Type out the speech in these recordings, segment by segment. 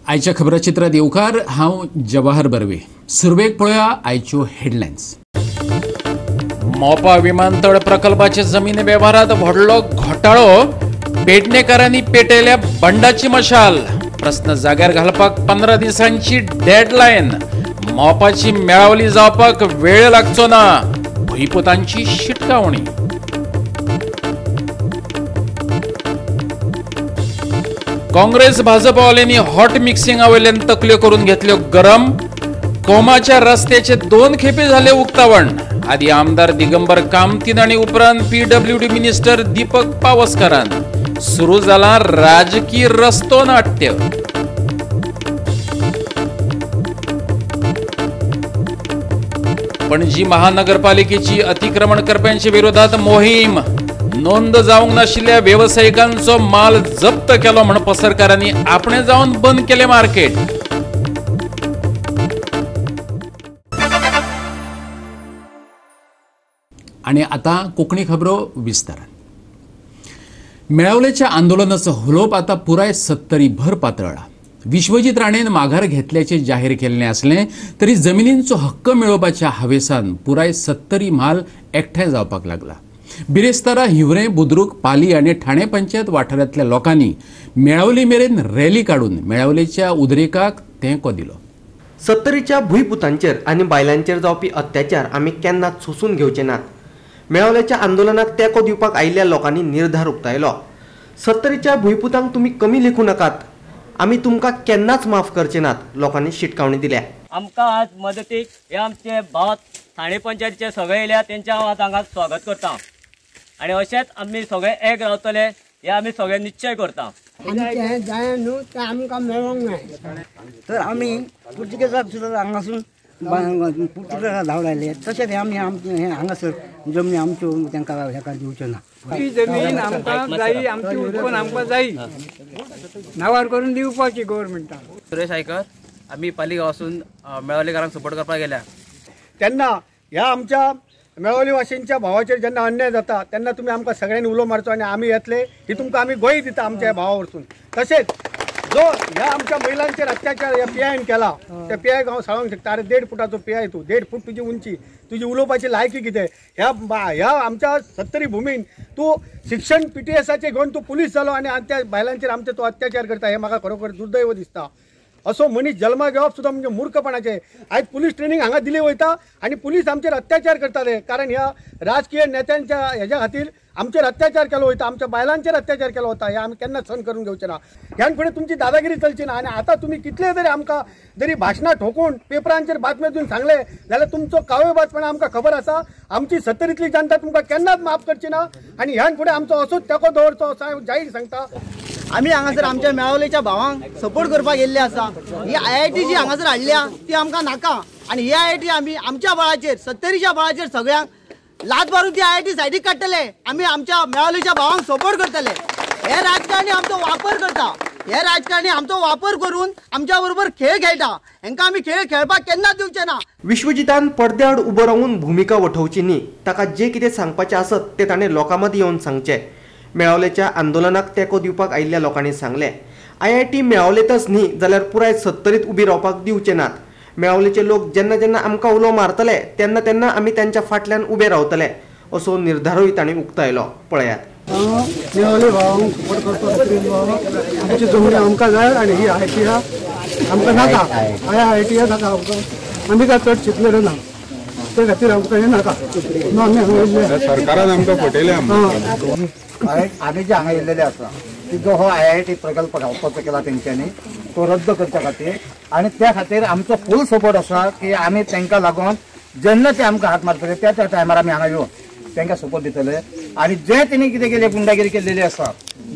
आयच्या खबराचित्रात येवकार, हांव जवाहर बर्वे. सुरवेक पळोवया आयच्यो हेडलायन्स. मोपा विमानतळ प्रकल्पाचे जमीन वेव्हारात व्हडलो घोटाळो, पेडणेकारांनी पेटयल्या बंडाची मशाल. प्रस्न जाग्यार घालपाक 15 दिसांची डेडलायन. मोपाची मेळावली जावपाक वेळ लागचो ना, भुंयपुतांची शिटकावणी. काँग्रेस भाजपवाल्यांनी हॉट मिक्सिंगा वयल्यान तकल्यो करून घेतल्यो गरम. कोमाच्या रस्त्याचे 2 खेपे झाले उक्तावण. आदी आमदार दिगंबर कामतीन आणि उपरांत पीडब्ल्यूडी मिनिस्टर दीपक पावसकरान. सुरू झाला राजकीय रस्तो नाट्य. पणजी महानगरपालिकेची अतिक्रमण करप्यांच्या विरोधात मोहीम. नोंद जावंक नाशिल्ल्या वेवसायिकांचो माल जप्त केलो म्हण पसरकारांनी आपणे जावन बंद केले मार्केट. आणि आता कोकणी खबरो विस्तारान. मेळावलेच्या आंदोलनाचो हुलोप आता पुराय सत्तरी भर पातळ्ळा. विश्वजीत राणेन माघार घेतल्याचे जाहीर केल्लें आसलें तरी जमिनींचो हक्क मेळोवपाच्या हावेसान पुराय सत्तरी म्हाल एकठांय जावपाक लागला. बिरेस्तारा हिवरें, बुद्रुक, पाली आनी ठाणे पंचायत वाठारांतल्या लोकांनी मेळावली मेरेन रॅली काडून मेळावलेच्या उदरेकाक तेंको दिलो. सत्तरीच्या भुंयपुतांचेर आनी बायलांचेर जावपी अत्याचार आमी केन्नाच सोसून घेवचे नात. मेळावल्याच्या आंदोलनाक तेंको दिवपाक आयिल्ल्या लोकांनी निर्धार उक्तायलो. सत्तरीच्या भुंयपुतांक तुमी कमी लेखूं नाकात, आमी तुमकां केन्नाच माफ करचे नात, लोकांनी शिटकावणी दिल्या. आमकां आज मदतीक हे आमचे भाव ठाणे पंचायतीचे सगळे येयल्या, तेंचे हांव आज हांगा स्वागत करता आनी अशेंच आमी सगळे एक रावतले हे आमी सगळे निश्चय करता. जाय न्हू तें आमकां मेळोंक जाय. तर आमी पुर्तुगेजाक सुद्दां हांगासून पुर्तुगेजाक धांवडायले, तशेंच आमी आमचें हें हांगासर जमनी आमच्यो तांकां हेका दिवच्यो ना. ती जमीन आमकां जायी, आमची उत्पन्न आमकां जायी, नांवार करून दिवपाची गव्हर्मेंटान. सुरेश आयकर, आमी पाली गांवासून मेळावलेकारांक सपोर्ट करपाक गेल्या. तेन्ना ह्या आमच्या मेळावली वाशींच्या भावाचेर जेन्ना अन्याय जाता तेन्ना तुमी आमकां सगळ्यांनी उलो मारचो आनी आमी येतले ही तुमकां आमी गोंय दिता आमच्या भावा वरसून. तशेंच जो ह्या आमच्या महिलांचेर अत्याचार ह्या पी आयन केला त्या पी आयक हांव सांगूंक शकता, अरे 1.5 फुटाचो पी I तूं, 1.5 फूट तुजी उंची, तुजी उलोवपाची लायकी कितें? ह्या ह्या आमच्या सत्तरी भुमीन तूं शिक्षण पी टी एसाचें घेवन तूं पुलीस जालो आनी त्या बायलांचेर आमचे तूं अत्याचार करता, हें म्हाका खरोखर दुर्दैव दिसता. असो मनीस जल्मा घेवप सुद्दां म्हणजे मूर्खपणाचें. आयज पुलीस ट्रेनींग हांगा दिली वयता आनी पुलीस आमचेर अत्याचार करताले, कारण ह्या राजकीय नेत्यांच्या हेज्या खातीर आमचेर अत्याचार केलो वयता, आमच्या बायलांचेर अत्याचार केलो वता. हे आमी केन्ना सहन करून घेवचे ना. ह्यान फुडें तुमची दादागिरी चलची ना. आनी आतां तुमी कितले जरी आमकां जरी भाशणां ठोकून पेपरांचेर बातम्यो दिवन सांगले जाल्यार तुमचो काव्यबाजपणा आमकां खबर आसा. आमची सत्तरींतली जनता तुमकां केन्नाच माफ करची ना आनी ह्यान फुडें आमचो असोच तेंको दवरचो असो हांव जाहीर सांगता. आमी हांगासर आमच्या मेळावलेच्या भावांक सपोर्ट करपाक येयल्ले आसा. ही I I T G हांगासर हाडल्या ती आमकां नाका आनी ही I I T आमी आमच्या बळाचेर, सत्तरीच्या बळाचेर सगळ्यांक लात मारून ती I I T सायडीक काडटले. आमी आमच्या मेळावलेच्या भावांक सपोर्ट करतले. हे राजकारणी आमचो वापर करता, हे राजकारणी आमचो वापर करून आमच्या बरोबर खेळ खेळटा. हेंकां आमी खेळ खेळपाक केन्नाच दिवचे ना. विश्वजितान पडद्याआड उबो रावून भुमिका वठोवची न्ही, ताका जे कितें सांगपाचें आसत तें ताणें लोकां मदीं येवन सांगचें. मेळावलेच्या आंदोलनाक तेंको दिवपाक आयिल्ल्या लोकांनी सांगलें, I I T मेळावलेतच न्ही जाल्यार पुराय सत्तरीत उबी रावपाक दिवचे नात. मेळावलेचे लोक जेन्ना जेन्ना आमकां उलो मारतले तेन्ना तेन्ना आमी तांच्या फाटल्यान उबे रावतले असो निर्धारूय तांणी उक्तायलो. पळयात. मेळावले भावांक सपोर्ट करता, आमची जमनी आमकां जाय आनी ही I T आमकां नाका. I I T नाका आमकां, आमी काय चड चिंतलेलें ना, ते खातीर आमकां हें नाका. आमी सरकारान आमकां फटयलें. आमी जे हांगा येयल्लेले आसा की जो हो I I T प्रकल्प घालपाचो केला तेंच्यांनी तो रद्द करच्या खातीर आनी त्या खातीर आमचो फूल सपोर्ट आसा की आमी तांकां लागून जेन्ना ते आमकां हात मारतले त्या त्या टायमार आमी हांगा येवन तांकां सपोर्ट दितले. आनी जे तेणी कितें केलें गुंडागिरी केल्लेली आसा,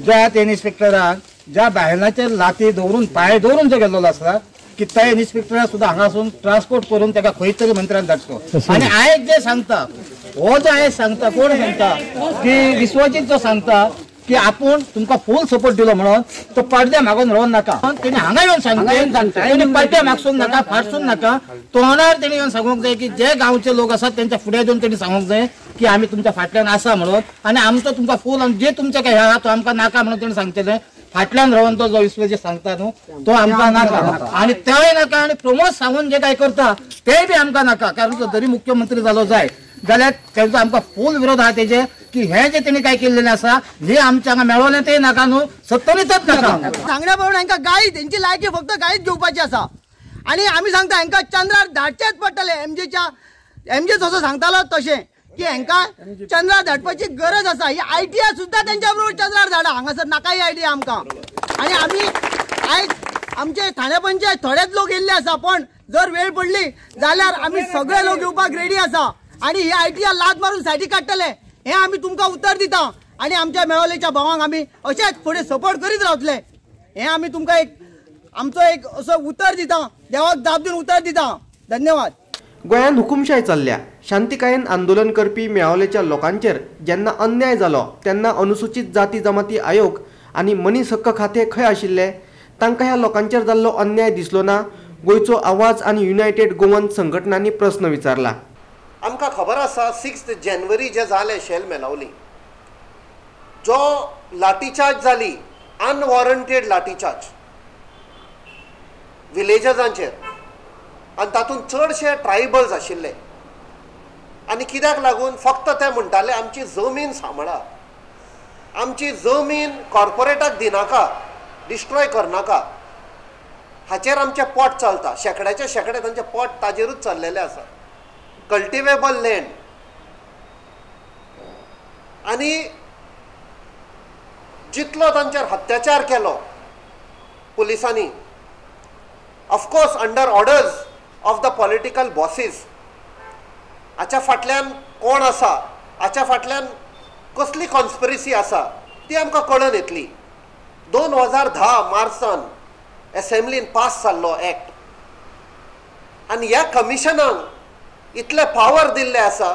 ज्या ते इन्स्पेक्टरान ज्या बायलांचेर लाती दवरून पांय दवरून जो गेल्लो आसा की त्या इन्स्पेक्टरा सुद्दां हांगासून ट्रान्सपोर्ट करून ताका खंय तरी मंत्र्यान धाडचो. आनी आयज जे सांगता हो जो आयज सांगता कोण सांगता की विश्वजीत जो सांगता की आपूण तुमकां फूल सपोर्ट दिलो म्हणून तो पडद्या मागून रावन नाका. तेणी हांगा येवन सांगचें, तेणी पडद्या मागसून नाका, फाटसून नाका, तोंडार तेणी येवन सांगूंक जाय की जे गांवचे लोक आसात तेंच्या फुडें येवन तेणी सांगूंक जाय की आमी तुमच्या फाटल्यान आसा म्हणून आनी आमचो तुमकां फूल आनी जे तुमचें काय आहा तो आमकां नाका म्हणून तेणी सांगचेलें. फाटल्यान रावन तो जो विश्वजीत सांगता न्हू तो आमकां नाका आनी तेय नाका आनी प्रमोद सांगून जे काय करता तेय बी आमकां नाका. कारण तो जरी मुख्यमंत्री जालो जाय जाल्यार तेजो आमकां फूल विरोध आहा तेजे की हे जे तेणी काय केल्लें आसा हे आमच्या हांगा मेळोलें तें नाका न्हू, सत्तरीतच नाका. सांगण्या प्रमाणे हांकां गायी तेंची लायकी फक्त गायीच घेवपाची आसा आनी आमी सांगता हांकां चंद्रार धाडचेच पडटलें. एमजेच्या एमजे जसो सांगतालो तशें की हांकां चंद्रार धाडपाची गरज आसा. ही आयटीआय सुद्दां तेंच्या बरोबर चंद्रार धाडा, हांगासर नाका ही आयडिया आमकां. आनी आमी आयज आमचे ठाणे पंचायत थोडेच लोक येयल्ले आसा, पण जर वेळ पडली जाल्यार आमी सगळे लोक येवपाक रेडी आसा आनी ही आयटीआय लात मारून सायडीक काडटले हें आमी तुमकां उतर दिता. आनी आमच्या मेळोलेच्या भावांक आमी अशेंच फुडें सपोर्ट करीत रावतले हें आमी तुमकां एक आमचो एक असो उतर दिता, देवाक जाप दिवन उतर दिता. धन्यवाद. गोंयांत हुकुमशाय चल्ल्या. शांतिकायेन आंदोलन करपी मेळावलेच्या लोकांचेर जेन्ना अन्याय जालो तेन्ना अनुसूचित जाती जमाती आयोग आनी मनीस हक्क खातें खंय आशिल्ले? तांकां ह्या लोकांचेर जाल्लो अन्याय दिसलो ना? गोंयचो आवाज आनी युनायटेड गोवन संघटनांनी प्रस्न विचारला. आमकां खबर आसा 6 जानेवारी जे जालें शेल मेलावली जो लाठीचार्ज जाली, अनवॉरंटेड लाठीचार्ज विलेजर्सांचेर आनी तातूंत चडशे ट्रायबल्स आशिल्ले आनी कित्याक लागून फक्त ते म्हणटाले आमची जमीन सांबाळा, आमची जमीन कॉर्पोरेटाक दिनाका, डिस्ट्रॉय करनाका. हाचेर आमचें पोट चलता, शेंकड्याचे शेंकडे तांचें पोट ताजेरूच चल्लेलें आसा, कल्टिवेबल लँड. आनी जितलो तांचेर अत्याचार केलो पुलिसांनी, of course under orders of the political bosses, हाच्या फाटल्यान कोण आसा, हाच्या फाटल्यान कसली कॉन्स्पिरसी आसा ती आमकां कळून येतली. 2010 मार्चान एसेंब्लीन पास जाल्लो एक्ट आनी ह्या कमिशनाक इतले पावर दिल्ले आसा.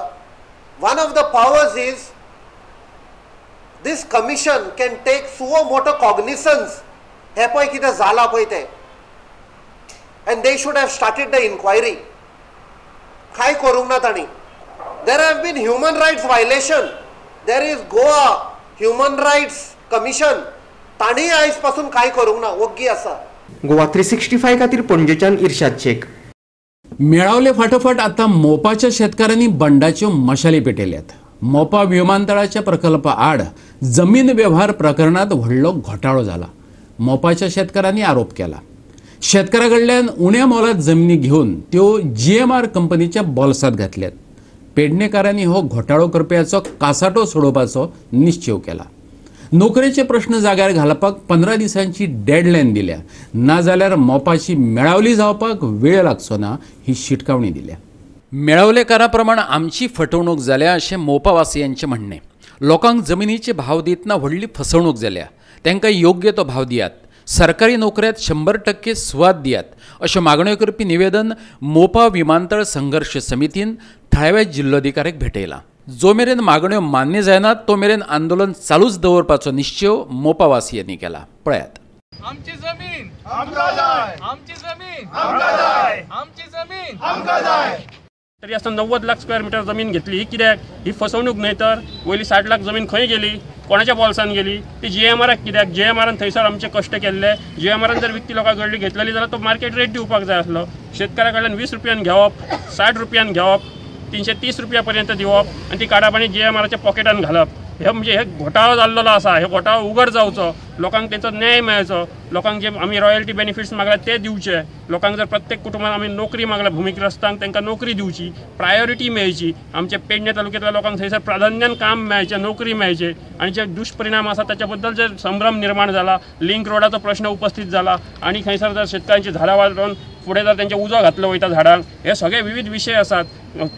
One of the powers is this commission can take suo motu cognizance. हें पळय कितें जालां पळय तें, and they should have started the inquiry. काय करूंक ना तांणी. There have been human rights violation. There is Goa human rights commission, तांणी आयज पासून काय करूंक ना, ओग्गी आसा. गोवा 365 खातीर पणजेच्यान इर्शाद शेख. मेळावले फाटोफाट आतां मोपाच्या शेतकारांनी बंडाच्यो मशाली पेटयल्यात. मोपा विमानतळाच्या प्रकल्पा आड जमीन व्यवहार प्रकरणात व्हडलो घोटाळो जाला. मोपाच्या शेतकारांनी आरोप केला शेतकऱ्या कडल्यान उण्या मोलात जमनी घेवन त्यो GMR कंपनीच्या बोल्सात घातल्यात. पेडणेकारांनी हो घोटाळो करप्याचो कासाटो सोडोवपाचो निश्चेव केला. नोकरेचे प्रश्न जाग्यार घालपाक 15 दिसांची डेडलायन दिल्या, नाजाल्यार मोपाची मेळावली जावपाक वेळ लागचो ना ही शिटकावणी दिल्या. मेळावलेकारा प्रमाण आमची फटवणूक जाल्या अशें मोपावासियांचें म्हणणें. लोकांक जमिनीचे भाव दितना व्हडली फसवणूक जाल्या, तांकां योग्य तो भाव दियात, सरकारी नोकऱ्यात 100% सुवात दियात अश्यो मागण्यो करपी निवेदन मोपा विमानतळ संघर्श समितीन थळाव्या जिल्लोधिकाऱ्याक भेटयलां. जो मेरेन मागण्यो मान्य जायनात तो मेरेन आंदोलन चालूच दवरपाचो निश्चेव मोपावासियांनी केला. पळयात. आमची जमीन आमकां जाय, आमची जमीन आमकां जाय, आमची जमीन आमकां जाय. तरी आसतना 90 लाख स्क्वेअर मिटर जमीन घेतली ही कित्याक? ही फसवणूक न्हय तर? वयली 60 लाख जमीन खंय गेली, कोणाच्या बोल्सान गेली? ती GMRाक कित्याक? GMRान थंयसर आमचे कश्ट केल्ले. GMRान जर विकती लोकां कडली घेतलेली जाल्यार तो मार्केट रेट दिवपाक जाय आसलो. शेतकारा कडल्यान 20 रुपयान घेवप, 60 रुपयान घेवप, 330 रुपया पर्यंत दिवप आनी ती काडप आनी GMRाच्या पॉकेटान घालप. हे म्हणजे हे घोटाळो जाल्लो आसा. हे घोटाळो उगड जावचो, लोकांक तेचो न्याय मेळचो, लोकांक जे आमी रॉयल्टी बेनिफिट्स मागल्या ते दिवचे, लोकांक जर प्रत्येक कुटुंबान आमी नोकरी मागल्या भुमिग्रस्तांक तांकां नोकरी दिवची, प्रायोरिटी मेळची. आमच्या पेडणे तालुक्यांतल्या लोकांक थंयसर प्राधान्यान काम मेळचें, नोकरी मेळचे. आनी जे दुश्परिणाम आसा ताच्या बद्दल जे संभ्रम निर्माण जाला, लिंक रोडाचो प्रश्न उपस्थित जाला आनी थंयसर जर शेतकारांची झाडां वाडोवन फुडें जर तेंचे उजो घातलो वयता झाडांक, हे सगळे विविध विशय आसात।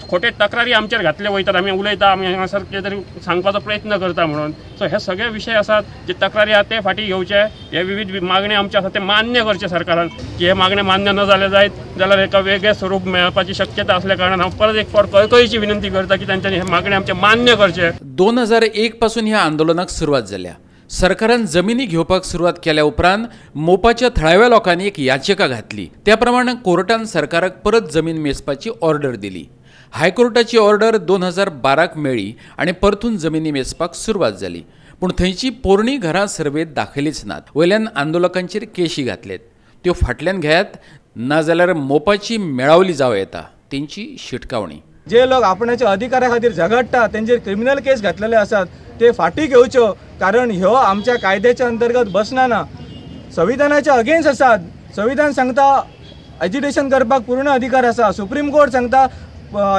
खोटे तक्रारी आमचेर घातले वयतात, आमी उलयता, आमी हांगासर कितें तरी सांगपाचो प्रयत्न करता म्हणून। सो हे सगळे विशय आसात, जे तक्रारी आसा ते फाटीं घेवचे, हे विविध मागणे आमचे आसा ते मान्य करचे सरकारान। की हे मागणे मान्य न जाले जायत जाल्यार एका वेगळें स्वरूप मेळपाची शक्यता आसल्या कारणान हांव परत एक फावट कळकळीची विनंती करता की तांच्यांनी हे मागणे आमचे मान्य करचे। 2001 पासून ह्या आंदोलनाक सुरवात जाल्या। सरकारान जमिनी घेवपाक सुरवात केल्या उपरांत मोपाच्या थळाव्या लोकांनी एक याचिका घातली। त्या प्रमाणे कोर्टान सरकाराक परत जमीन मेजपाची ऑर्डर दिली। हायकोर्टाची ऑर्डर 2012 मेळ्ळी आनी परतून जमिनी मेजपाक सुरवात जाली। पूण थंयची पोरणी घरां सर्वेत दाखयलीच नात। वयल्यान आंदोलकांचेर केशी घातलेत, त्यो फाटल्यान घेयात नाजाल्यार मोपाची मेळावली जावं येता, तेंची शिटकावणी। जे लोक आपणाच्या अधिकारा खातीर झगडटा तेंचेर क्रिमिनल केस घातलेले आसात ते फाटी घेवच्यो, कारण ह्यो आमच्या कायद्याच्या अंतर्गत बसना ना, संविधानाच्या अगेन्स्ट आसात। संविधान सांगता एजिटेशन करपाक पूर्ण अधिकार आसा, सुप्रीम कोर्ट सांगता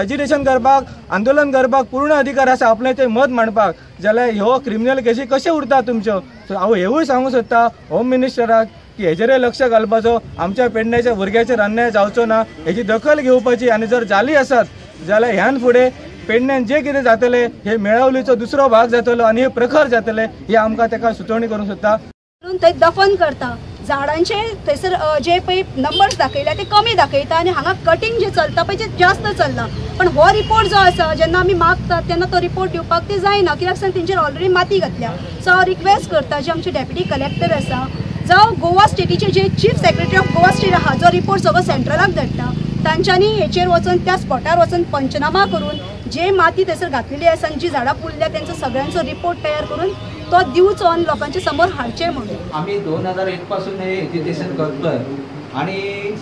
एजिटेशन करपाक, आंदोलन करपाक पूर्ण अधिकार आसा, आपलें ते मत मांडपाक, जाल्यार ह्यो क्रिमिनल केसी कशे उरता तुमच्यो? सो हांव हेवूय सांगूंक सोदता होम मिनिस्टराक की हेजेरय लक्ष घालपाचो, आमच्या पेडण्याच्या भुरग्याचेर अन्याय जावचो ना हेजी दखल घेवपाची, आनी जर जाली आसत जाल्यार ह्यान फुडें पेडण्यान जे कितें जातलें हे मेळावलीचो दुसरो भाग जातलो आनी हे प्रखर जातले, हे आमकां ताका सुचोवणी करूंक सोदता। थंय दफन करता झाडांचे थंयसर जे पळय नंबर्स दाखयल्या ते कमी दाखयता आनी हांगा कटिंग जे चलता पळय ते जास्त चल्लां। पण हो रिपोर्ट जो आसा जेन्ना आमी मागतात तेन्ना तो रिपोर्ट दिवपाक ते जायना, कित्याक सांग तेंचेर ऑलरेडी माती घातल्या। सो हांव रिक्वेस्ट करता जे आमचे डेप्युटी कलेक्टर आसा जावं गोवा स्टेटीचे जे chief secretary of Goa state आहा जो रिपोर्ट सगळो सेंट्रलाक धाडटा तांच्यांनी हेचेर वचून त्या स्पॉटार वचून पंचनामा करून जे माती थंयसर घातलेली आसा आनी जी झाडां पुरल्या तेंचो सगळ्यांचो रिपोर्ट तयार करून तो दिवचो आनी लोकांच्या समोर हाडचे म्हणून। आम्ही 2001 पासून हे एजिटेशन करतोय आणि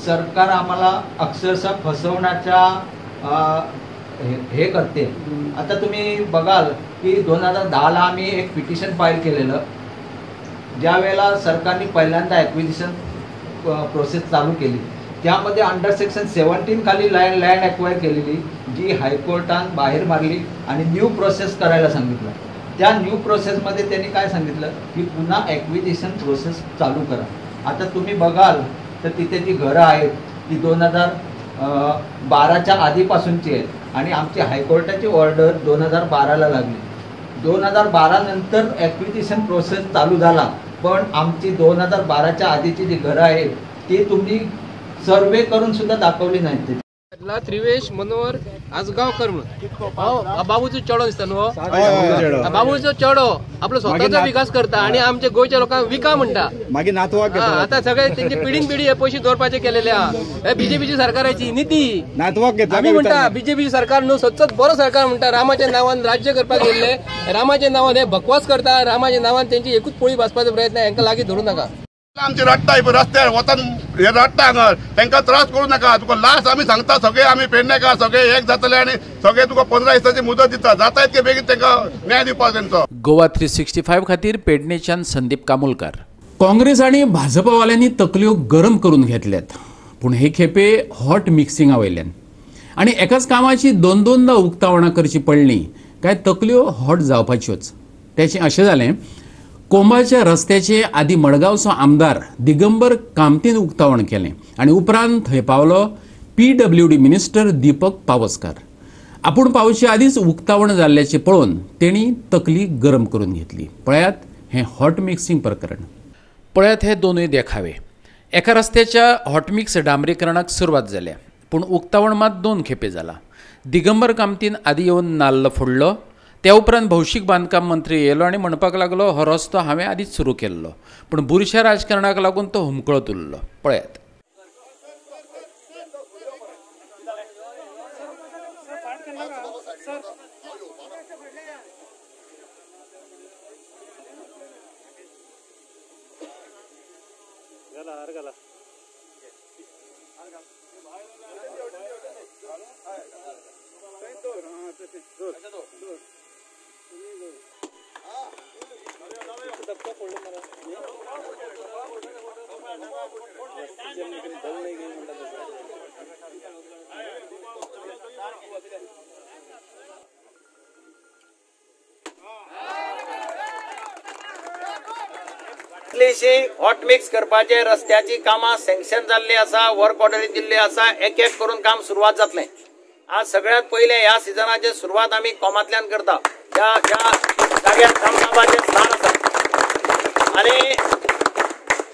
सरकार आम्हाला अक्षरशः फसवण्याच्या हे करते। आता तुम्ही बघाल की 2010 आम्ही एक पिटिशन फाईल केलेलं, ज्या वेळेला सरकारने पहिल्यांदा ॲक्विजिशन प्रोसेस चालू केली त्यामध्ये अंडर सेक्शन 17 खाली लँड ॲक्वायर केलेली, जी हायकोर्टान बाहेर मारली आणि न्यू प्रोसेस करायला सांगितलं। त्या न्यू प्रोसेसमध्ये त्यांनी काय सांगितलं की पुन्हा ॲक्विजिशन प्रोसेस चालू करा। आता तुम्ही बघाल तर तिथे जी घरं आहेत ती 2012च्या आधीपासूनची आहेत आणि आमची हायकोर्टाची ऑर्डर 2012ला लागली। 2012 नंतर ॲक्विजिशन प्रोसेस चालू झाला, पण आमची 2012च्या आधीची जी घरं आहेत ती तुम्ही सर्वे करून सुद्धा दाखवली नाही। त्रिवेश मनोहर आजगांवकर म्हणून बाबूचो चेडो दिसता न्हू, बाबूचो चेडो आपलो स्वताचो विकास करता आणि आमच्या गोंयच्या लोकांक विका म्हणटा। आता सगळे तेंचे पिढीन पिढी हे पयशे दवरपाचे केलेले आहा। हे बीजेपीची सरकाराची नीती आमी म्हणटा, बीजेपीची सरकार न्हू सतत बरो सरकार म्हणटा, रामाच्या नांवान राज्य करपाक येयल्ले, रामाच्या नांवान हे बकवास करता, रामाच्या नांवान तेंची एकूच पोळी भाजपाचो प्रयत्न, हेंका लागीं धरूं नाका। आमचे रडटा रस्त्यार वतान हे रडटा हांगा, तांकां त्रास करूं नाका। तुका लास्ट आमी सांगता सगळे आमी पेडणेकार सगळे एक जातले आनी सगळे तुका 15 दिसांची मुदत दिता, जाता इतके बेगीन तांकां न्याय दिवपाक तेंचो। गोवा 365 खातीर पेडणेच्यान संदीप कामुलकार। काँग्रेस आनी भाजपावाल्यांनी तकल्यो गरम करून घेतल्यात, पूण हे खेपे हॉट मिक्सिंगा वयल्यान आनी एकाच कामाची दोन दोनदा उक्तावणां करची पडली काय तकल्यो हॉट जावपाच्योच। तेचें अशें जालें, कोंबाच्या रस्त्याचे आदी मडगांवचो आमदार दिगंबर कामतीन उक्तावण केलें आनी उपरांत थंय पावलो PWD minister Deepak Pawaskar. आपूण पावचे आदींच उक्तावण जाल्ल्याचें पळोवन तेणी तकली गरम करून घेतली। पळयात हें हॉट मिक्सिंग प्रकरण, पळयात हे दोनूय देखावे। एका रस्त्याच्या हॉटमिक्स डांबरीकरणाक सुरवात जाल्या, पूण उक्तावण मात दोन खेपे जाला। दिगंबर कामतीन आदी येवन नाल्ल फोडलो, त्या उपरांत भौशीक बांदकाम मंत्री येयलो आनी म्हणपाक लागलो हो रस्तो हांवें आदींच सुरू केल्लो, पूण बुरश्या राजकारणाक लागून तो हुमकळत उरलो। पळयात कितलीशी हॉट मिक्स करपाचे रस्त्याची कामां सँक्शन जाल्ली आसा, वर्क ऑर्डरी दिल्ली आसा, एक एक करून काम सुरवात जातलें. आज सगळ्यात पयलें ह्या सिजनाची सुरवात आमी कोमांतल्यान करता, ज्या ज्या जाग्यार दामबाबाचें स्थान आसा. आनी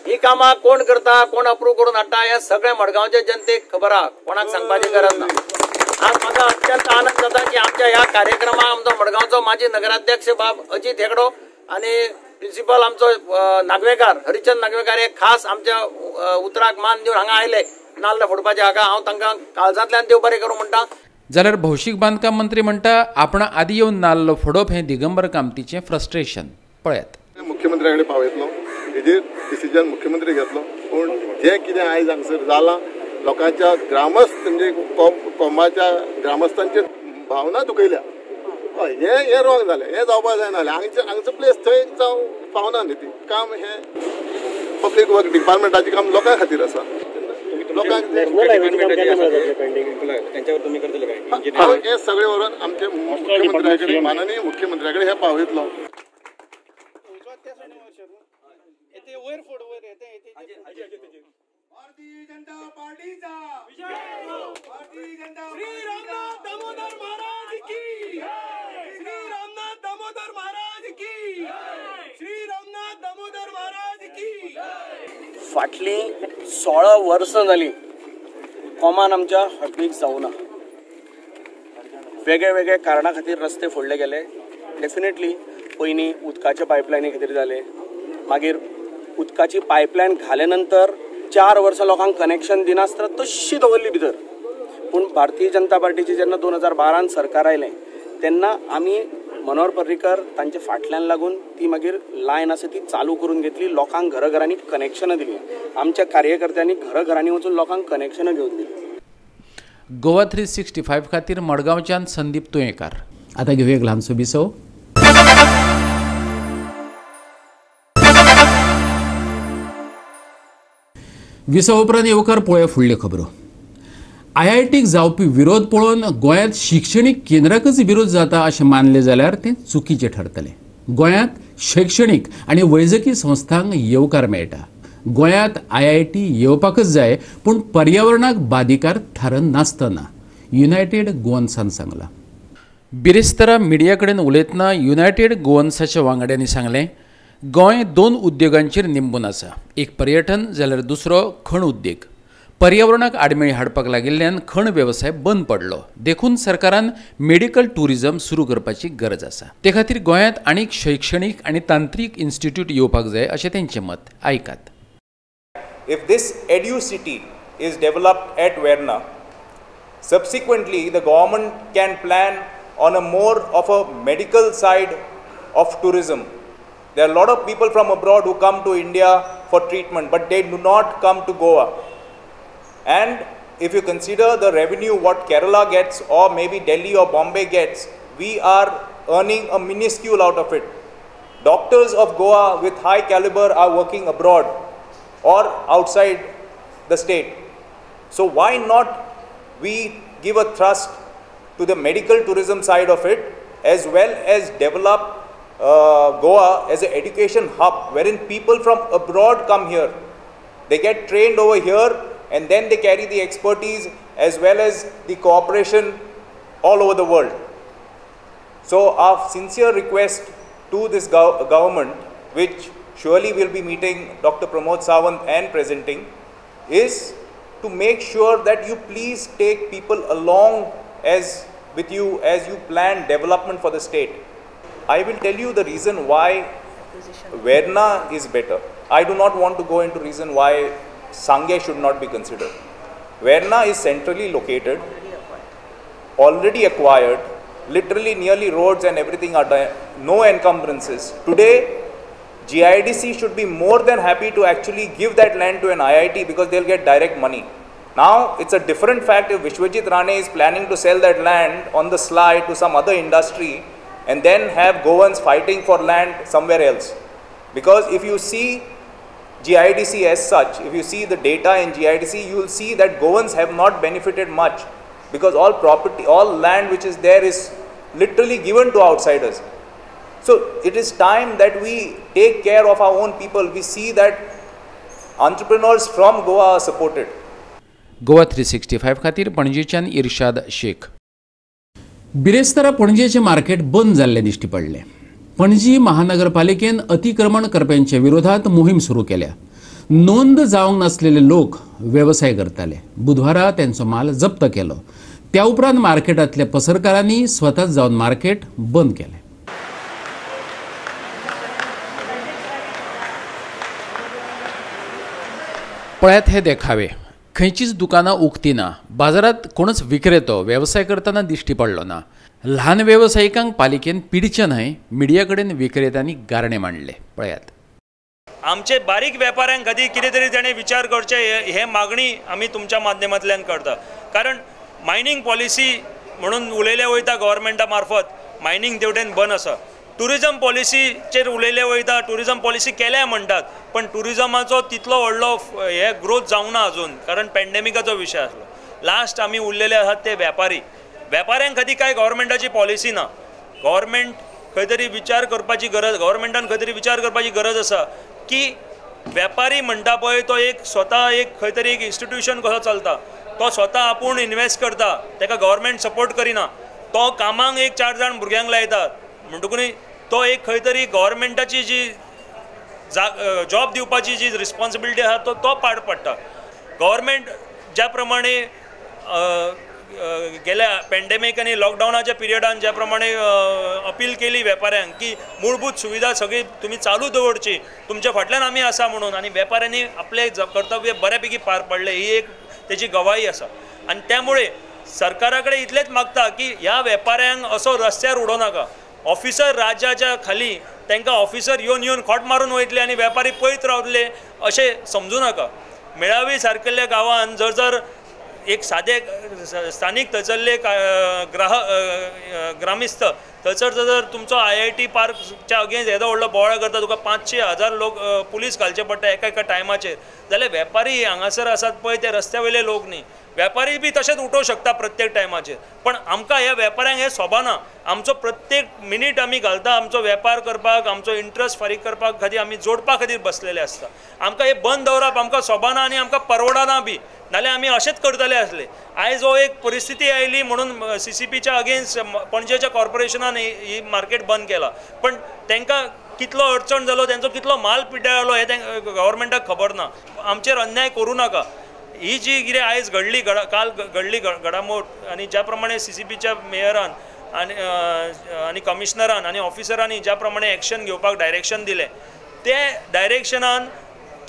ही कामां कोण करता, कोण अप्रूव करून हाडटा हें सगळें मडगांवचे जनतेक खबर आहा, कोणाक सांगपाची गरज ना. आज म्हाका अत्यंत आनंद जाता की आमच्या ह्या कार्यक्रमाक आमचो मडगांवचो माजी नगराध्यक्ष बाब अजीत हेगडो आनी प्रिन्सिपल आमचो नागवेकार हरिचंद नागवेकार हे खास आमच्या उतराक मान दिवन हांगा आयले नाल्ल फोडपाचे. हाका हांव तांकां काळजांतल्यान देव बरें करूं म्हणटा. जाल्यार भौशीक बांदकाम मंत्री म्हणटा आपणा आदी येवन नाल्ल फोडप हें दिगंबर कामतीचें फ्रस्ट्रेशन. पळयात. मुख्यमंत्र्या कडेन पावयतलो हेजेर डिसिजन मुख्यमंत्री घेतलो, पूण जें कितें आयज हांगसर जालां लोकांच्या ग्रामस्थ म्हणजे कोमाच्या ग्रामस्थांची भावना दुखयल्या. हय, हें हें रॉंग जालें, हें जावपाक जायना जालें. हांगचो प्लेस थंय जावं पावना न्ही. ती काम हें पब्लीक वर्क डिपार्टमेंटाचें काम लोकां खातीर आसा. लोकांक हांव हें सगळें व्हरून आमचे मुख्यमंत्र्या कडेन, माननीय मुख्यमंत्र्या कडेन हें पावयतलो. भारतीय जनता पार्टीचा विजय हो, भारतीय जनता श्री रामनाथ दामोदर महाराज की जय, श्री रामनाथ दामोदर महाराज की जय, श्री रामनाथ दामोदर महाराज की जय. फाटली 16 वर्सां जाली कोमान आमच्या हॉटमिक्स जावना. वेगळे वेगळे कारणा खातीर रस्ते फोडले गेले. डेफिनेटली पयलीं उदकाच्या पायपलायनी खातीर जाले, मागीर उदकाची पायपलायन घाले नंतर 4 वर्सां लोकांक कनेक्शन दिनासतना तशी दवरली भितर. पूण भारतीय जनता पार्टीची जेन्ना 2012 सरकार आयलें तेन्ना आमी मनोहर पर्रीकर तांचे फाटल्यान लागून ती मागीर लायन आसा ती चालू करून घेतली. लोकांक घराघरांनी कनेक्शनां दिली, आमच्या कार्यकर्त्यांनी घराघरांनी वचून लोकांक कनेक्शनां घेवन दिली. गोवा 365 खातीर मडगांवच्यान संदीप तुयेंकार. आतां घेवया एक ल्हानसो विसव. विसव उपरांत येवकार पळोवया फुडल्यो खबरो. आयआयटीक जावपी विरोध पळोवन गोंयांत शिक्षणीक केंद्राकच विरोध जाता अशें मानलें जाल्यार तें चुकीचें ठरतलें. गोंयांत शैक्षणीक आनी वैजकी संस्थांक येवकार मेळटा. गोंयांत आयआयटी येवपाकच जाय, पूण पर्यावरणाक बादिकार थारनासतना युनायटेड गोवन्सान सांगलां. बिरेस्तारा मिडिया कडेन उलयतना युनायटेड गोवन्साच्या वांगड्यांनी सांगलें, गोंय 2 उद्योगांचेर निंबून आसा, एक पर्यटन जाल्यार दुसरो खण उद्देग. पर्यावरणाक आडमेळी हाडपाक लागिल्ल्यान खण वेवसाय बंद पडलो, देखून सरकारान मेडिकल टुरिझम सुरू करपाची गरज आसा. ते खातीर गोंयांत आनीक शैक्षणीक आनी तांत्रीक इन्स्टिट्यूट येवपाक जाय अशें तेंचें मत. आयकात. If this Edu City is developed at Verna, subsequently the government can plan on a more of a medical side of tourism. There are a lot of people from abroad who come to India for treatment, but they do not come to Goa. And if you consider the revenue what Kerala gets or maybe Delhi or Bombay gets, we are earning a minuscule out of it. Doctors of Goa with high caliber are working abroad or outside the state. So why not we give a thrust to the medical tourism side of it, as well as develop Goa as an education hub wherein people from abroad come here. They get trained over here and then they carry the expertise as well as the cooperation all over the world. So our sincere request to this government, which surely will be meeting Dr. Pramod Sawant and presenting, is to make sure that you please take people along as with you as you plan development for the state. I will tell you the reason why Verna is better. I do not want to go into reason why Sangye should not be considered. Verna is centrally located, already acquired, literally nearly roads and everything are done, no encumbrances. Today, GIDC should be more than happy to actually give that land to an IIT because they'll get direct money. Now, it's a different fact if Vishwajit Rane is planning to sell that land on the sly to some other industry and then have Goans fighting for land somewhere else. Because if you see GIDC as such, if you see the data in GIDC, you will see that Goans have not benefited much because all property, all land which is there is literally given to outsiders. So it is time that we take care of our own people. We see that entrepreneurs from Goa are supported. Goa 365 खातीर पणजेच्यान इर्शाद शेख. बिरेस्तारा पणजेचें market बंद जाल्लें दिश्टी पडलें. पणजी महानगरपालिकेन अतिक्रमण करप्यांच्या विरोधात मोहीम सुरू केल्या. नोंद जावंक नासलेले लोक वेवसाय करताले. बुधवारा त्यांचो माल जप्त केलो. त्या उपरांत मार्केटांतल्या पसरकारांनी स्वताच जावन मार्केट बंद केलें. पळयात हे देखावे. खंयचीच दुकानां उक्ती ना. बाजारात कोणच विक्रेतो वेवसाय करतना दिश्टी पडलो ना. ल्हान वेवसायिकांक पालिकेन पिडचें न्हय, मिडिया कडेन विक्रेत्यांनी गारणें मांडलें. पळयात. आमचे बारीक वेपाऱ्यांक खातीर कितें तरी ताणें विचार करचे हे मागणी आमी तुमच्या माध्यमांतल्यान करता. कारण मायनींग पॉलिसी म्हणून उलयले वयता गव्हर्मेंटा मार्फत, मायनींग तेवटेन बंद आसा. टुरिजम पॉलिसीचेर उलयले वयता, टुरिजम पॉलिसी केल्या म्हणटात, पण टुरिजमाचो तितलो व्हडलो हे ग्रोथ जावंक ना अजून, कारण पॅन्डेमिकाचो विशय आसलो. लास्ट आमी उरलेले आसात ते वेपारी. वेपाऱ्यां खातीर कांय गव्हर्मेंटाची पॉलिसी ना. गव्हर्मेंट खंय तरी विचार करपाची गरज, गव्हर्मेंटान खंय तरी विचार करपाची गरज आसा की वेपारी म्हणटा पळय तो एक स्वता एक खंय तरी एक इन्स्टिट्यूशन कसो चलता, तो स्वता आपूण इन्वेस्ट करता, ताका गव्हर्मेंट सपोर्ट करिना, तो कामांक एक 4 जाण भुरग्यांक लायता, म्हणटकूच तो एक खंय तरी गव्हर्मेंटाची जी जॉब दिवपाची जी रिस्पॉन्सिबिलिटी आसा तो पाड पडटा. गव्हर्मेंट ज्या प्रमाणे गेल्या पॅन्डेमीक आनी लॉकडावनाच्या पिरियडान ज्या प्रमाणे अपील केली वेपाऱ्यांक की मूलभूत सुविधा सगळी तुमी चालू दवरची, तुमच्या फाटल्यान आमी आसा म्हणून, आनी वेपाऱ्यांनी आपलें कर्तव्य बऱ्यापैकी पार पडलें ही एक तेजी गवाही आसा. आनी त्यामुळे सरकारा कडेन इतलेंच मागता की ह्या वेपाऱ्यांक असो रस्त्यार उडोवं नाका. ऑफिसर राज्याच्या खाली तांकां ऑफिसर येवन येवन खोट मारून वयतले आनी वेपारी पळयत रावतले अशें समजूं नाका. मेळावी सारकेल्ल्या गांवांत जर जर एक सादे स्थानीक थंयसरले ग्रामस्थ थंयसर जर तुमचो IIT पार्कच्या अगेन्स्ट येदो व्हडलो बोवाळ करता, तुका 500-1000 लोक पुलीस घालचे पडटा एका एका टायमाचेर, जाल्यार वेपारी हांगासर आसात पळय ते रस्त्या वयले लोक न्ही, वेपारी बी तशेंच उठोवंक शकता प्रत्येक टायमाचेर, पण आमकां ह्या वेपाऱ्यांक हें सोबाना. आमचो प्रत्येक मिनीट आमी घालता आमचो वेपार करपाक, आमचो इंट्रस्ट फारीक करपाक खातीर, आमी जोडपा खातीर बसलेले आसता. आमकां हें बंद दवरप आमकां सोबाना आनी आमकां परवडना बी, नाल्यार आमी अशेंच करतले आसले. आयज हो एक परिस्थिती आयली म्हणून CCPच्या अगेन्स्ट पणजेच्या कॉर्पोरेशनान ही मार्केट बंद केला, पण तांकां कितलो अडचण जालो, तेंचो कितलो माल पिड्ड्यार जालो हें गव्हर्मेंटाक खबर ना. आमचेर अन्याय करूं नाका. ही जी कितें आयज घडली, काल घडली घडामोड आनी ज्या प्रमाणे CCPच्या मेयरान आनी कमिशनरान आनी ऑफिसरांनी ज्या प्रमाणे एक्शन घेवपाक डायरेक्शन दिलें, ते डायरेक्शनान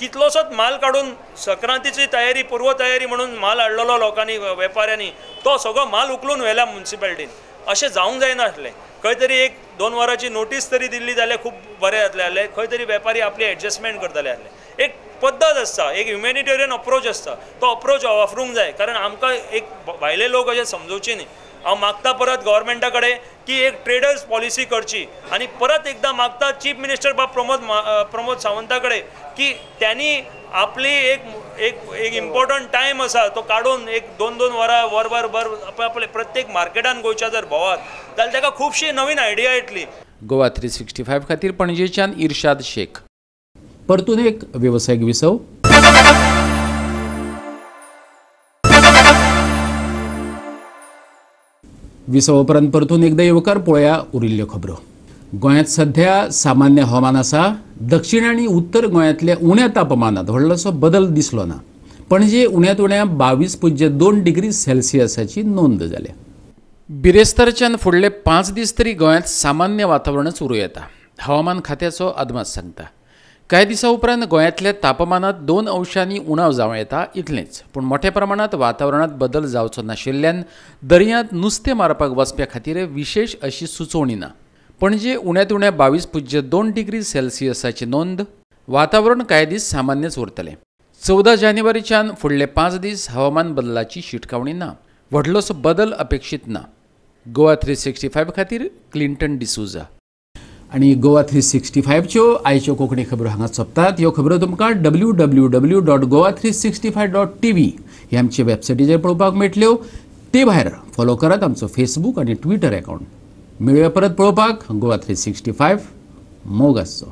कितलोसोच माल काडून संक्रांतीची तयारी पूर्व तयारी म्हणून माल हाडलेलो लोकांनी वेपाऱ्यांनी, तो सगळो माल उखलून व्हेला म्युनिसिपालिटीन. अशें जावंक जायनासलें. खंय तरी 1-2 वरांची नोटीस तरी दिल्ली जाल्यार खूब बरें जातलें आसलें. खंय तरी वेपारी आपली एडजस्टमेंट करतले आसले. एक पद्दत आसता, एक ह्युमॅनिटेरियन अप्रोच आसता, तो अप्रोच वापरूंक जाय, कारण आमकां एक भायले लोक अशें समजोवचे न्ही. हांव मागता परत गव्हर्मेंटा कडेन की एक ट्रेडर्स पॉलिसी करची, आनी परत एकदां मागता चीफ मिनिस्टर बाब प्रमोद सावंता कडेन की त्यांनी आपली एक एक एक इम्पॉर्टंट टायम आसा तो काडून 1-2-2 वरां वर वर वर आपले प्रत्येक मार्केटान गोंयच्या जर भोंवत जाल्यार ताका खुबशी नवीन आयडिया येतली. गोवा 365 खातीर पणजेच्यान इर्शाद शेख. परतून एक वेवसायीक विसव. विसव उपरांत परतून एकदा येवकार. पळया उरिल्ल्यो खबरो. गोंयांत सध्या सामान्य हवामान आसा. दक्षिण आनी उत्तर गोंयांतल्या उण्या तापमानांत व्हडलोसो बदल दिसलो ना. पणजे उण्यांत उण्या 22.2 डिग्री सेल्सियसाची नोंद जाल्या. बिरेस्तारच्यान फुडले 5 दीस तरी गोंयांत सामान्य वातावरणच उरूं येता, हवामान खात्याचो अदमास सांगता. कांय दिसां उपरांत गोंयांतल्या तापमानांत 2 अंशांनी उणाव जावं येता इतलेंच, पूण मोठ्या प्रमाणांत वातावरणांत बदल जावचो नाशिल्ल्यान दर्यांत नुस्तें मारपाक वचप्या खातीर विशेश अशी सुचोवणी ना. पणजे उण्यांत उण्या 22.2 डिग्री सेल्सियसाची नोंद. वातावरण कांय दीस सामान्यच उरतलें. 14 जानेवारीच्यान फुडले 5 दीस हवामान बदलाची शिटकावणी ना, व्हडलोसो बदल अपेक्षीत ना. गोवा 365 खातीर क्लिंटन डिसुजा. आनी गोवा 365च्यो आयच्यो कोंकणी खबरो हांगा सोंपतात. ह्यो खबरो तुमकां www.goa365.tv ही आमचे वेबसायटीचेर पळोवपाक मेळटल्यो. ते भायर फॉलो करात आमचो फेसबूक आनी ट्विटर अकावंट. मेळुया परत पळोवपाक गोवा 365. मोग आसचो.